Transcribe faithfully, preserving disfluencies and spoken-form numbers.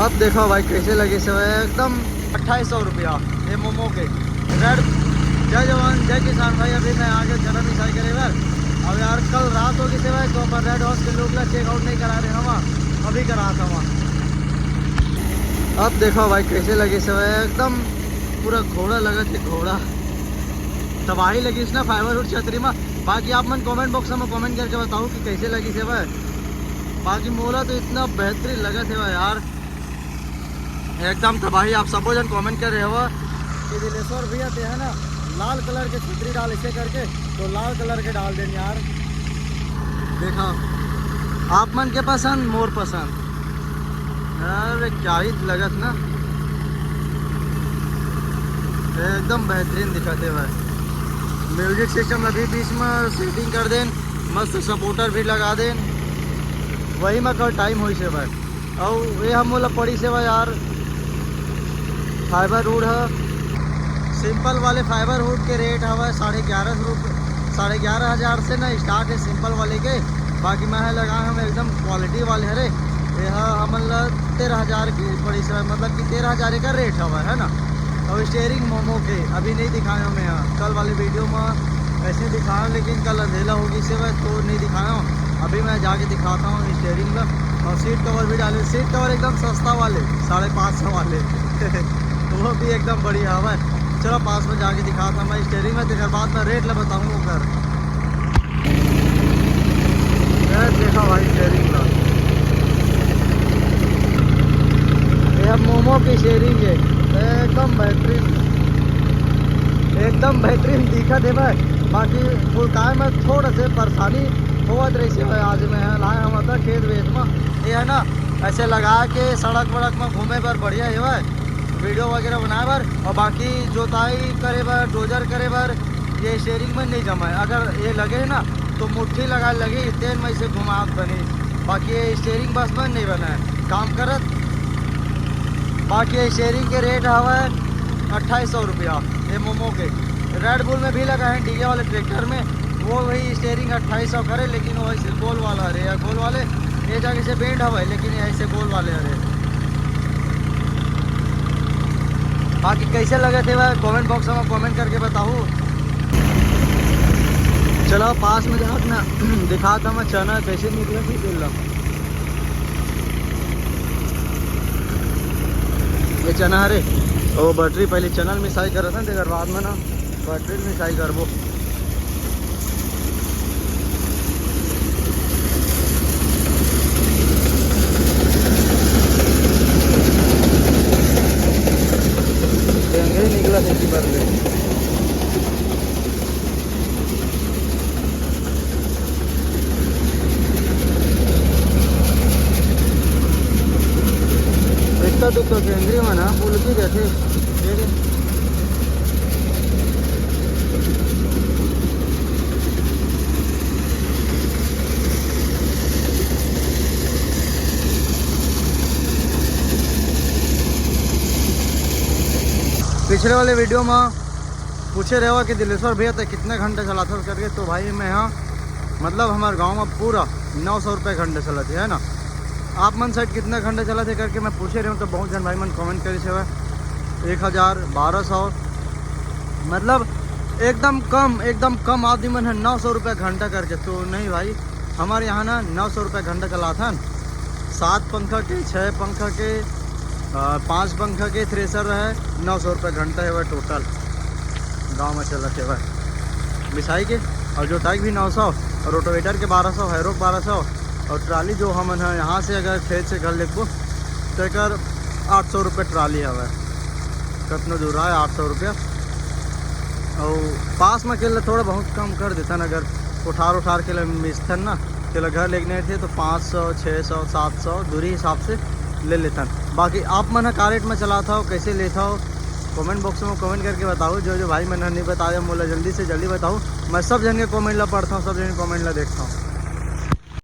अब देखो भाई, कैसे लगिस हे एकदम। अट्ठाईस सौ रुपया ये मोमो के। रेड, जय जवान जय किसान भाई। अभी मैं आगे चना मिसाई करे बर। अब यार, कल रात हो गई से भाई, तो अपन रेड हाउस के लोग ला चेकआउट नहीं करा रहे हम, अभी करा था वहाँ। अब देखो भाई, कैसे लगिस हे एकदम, पूरा घोड़ा लगत हे, घोड़ा। तबाही लगिस ना फाइबर वुड छतरी में। बाकी आप मन कमेंट बॉक्स में कमेंट करके बताओ कि कैसे लगिस हे भाई। बाकी मोला तो इतना बेहतरीन लगत हे भाई यार, एकदम तबाही। आप सबो जन कमेंट कर रहे हो कि दिलेश्वर भैया ते है ना, लाल कलर के छतरी डाल इसे करके, तो लाल कलर के डाल देन यार। देखो, आप मन के पसंद, मोर पसंद। अरे, क्या ही लगत ना, एकदम बेहतरीन दिखत हे भाई। म्यूजिक सिस्टम अभी बीच में सेटिंग कर देन, मस्त सपोर्टर भी लगा देन, वही में कल टाइम होइस हे भाई। अउ ये हम मोला पड़ी से भाई यार, फाइबर वुड है। सिंपल वाले फाइबर वुड के रेट हवा साढ़े ग्यारह सौ रुपये, साढ़े ग्यारह हज़ार से ना स्टार्ट है सिंपल वाले के। बाकी मैं है लगा हम एकदम क्वालिटी वाले हरे, ये हा हमन ला तेरह हज़ार के पड़ी से, मतलब कि तेरह हज़ार का रेट हवा, है ना। और स्टेयरिंग मोमो के अभी नहीं दिखाया मैं, हाँ, कल वाले वीडियो में ऐसे दिखाया, लेकिन कल अंधेला होगी से भाई, तो नहीं दिखाया हूँ। अभी मैं जाके दिखाता हूँ स्टेयरिंग ला। और सीट कवर भी डाले, सीट कवर एकदम सस्ता वाले, साढ़े पाँच सौ वाले। तो वो भी एकदम बढ़िया हवा। चलो, पास में जाके दिखाता हूँ मैं स्टेयरिंग में, तेकर बाद में रेट ला बताऊँ ओकर। ये देखो भाई, स्टेयरिंग ला, ये मोमो की स्टेयरिंग है, एकदम बेहतरीन, एकदम बेहतरीन दिखत हे भाई। बाकी फुलकाय में थोड़ा से परेशानी होवत रही से भाई। आज मैं यहाँ लाए हम था खेत वेत में, ये है ना, ऐसे लगा के सड़क वड़क में घूमे बर बढ़िया हे भाई, वीडियो वगैरह बनाए बर। और बाकी जोताई करे बर, डोजर करे बर ये स्टेयरिंग में नहीं जमा है। अगर ये लगे ना तो मुट्ठी लगा लगी, तेन में से घुमात बनी, बाकी ये स्टेयरिंग बस में नहीं बना है काम करत। बाकी ये स्टेयरिंग के रेट हवा है अट्ठाईस सौ रुपया ये मोमो के। रेड बुल में भी लगा है डीजे वाले ट्रैक्टर में, वो वही स्टेयरिंग अट्ठाईस सौ करे, लेकिन वो ऐसे गोल वाला हरे या गोल वाले, ये जगह से बेंड हवा है, लेकिन ये ऐसे गोल वाले हरे। बाकी कैसे लगत हे भाई, कमेंट बॉक्स में कमेंट करके बताओ। चलो, पास में जात ना दिखाता मैं चना कैसे निकलत हे, तेल ला। ये चना हरे, वो बैटरी पहले चना मिसाई करत ना, तेकर बाद में ना बैटरी मिसाई करबो। एंगे निकला से की बात ले। इतना दुख तो केंद्रीय में ना, पुल की जैसे, ठीक है। पिछले वाले वीडियो में पूछे रहे हो कि दिलेश्वर भैया, ते कितने घंटे चलाथस करके, तो भाई, मैं यहाँ, मतलब, हमारे गांव में पूरा नौ सौ रुपये घंटे चलत हे, है ना। आप मन साइड कितना घंटा चलत हे करके मैं पूछे रहे हूँ, तो बहुत जन भाई मन कमेंट करे से, एक हज़ार, बारह सौ, मतलब, एकदम कम, एकदम कम आदमी मन है नौ सौ रुपये घंटा करके। तो नहीं भाई, हमारे यहाँ ना नौ सौ रुपये घंटा चलाथन, सात पंखा के, छः पंखा के, अ, पाँच पंखा के थ्रेसर है, नौ सौ रुपये घंटा है वह टोटल गाँव में चलत हे वह मिसाई के। और जोताई भी नौ सौ, और रोटोवेटर के बारह सौ, हैरोक बारह सौ, और ट्राली जो हमन ह यहाँ से अगर खेत से घर लेगबो, तो एकर आठ सौ रुपये ट्राली हवय। कतनो दूर आए, आठ सौ रुपया। अउ पास में केला थोड़ा बहुत कम कर देथन, अगर कोठार उठार केला मिसथन ना, केला घर लेगने थे तो पाँच सौ, छः सौ, सात सौ दूरी हिसाब से ले लेथन। बाकी आप मन ह का रेट में चलात हव, कैसे लेत हव, कमेंट बॉक्स में कमेंट करके बताओ। जो जो भाई मन ह नहीं बताया, मोला जल्दी से जल्दी बताओ। मैं सब जन के कमेंट ला पढ़ता हूँ, सब जन के कमेंट ला देखता हूँ।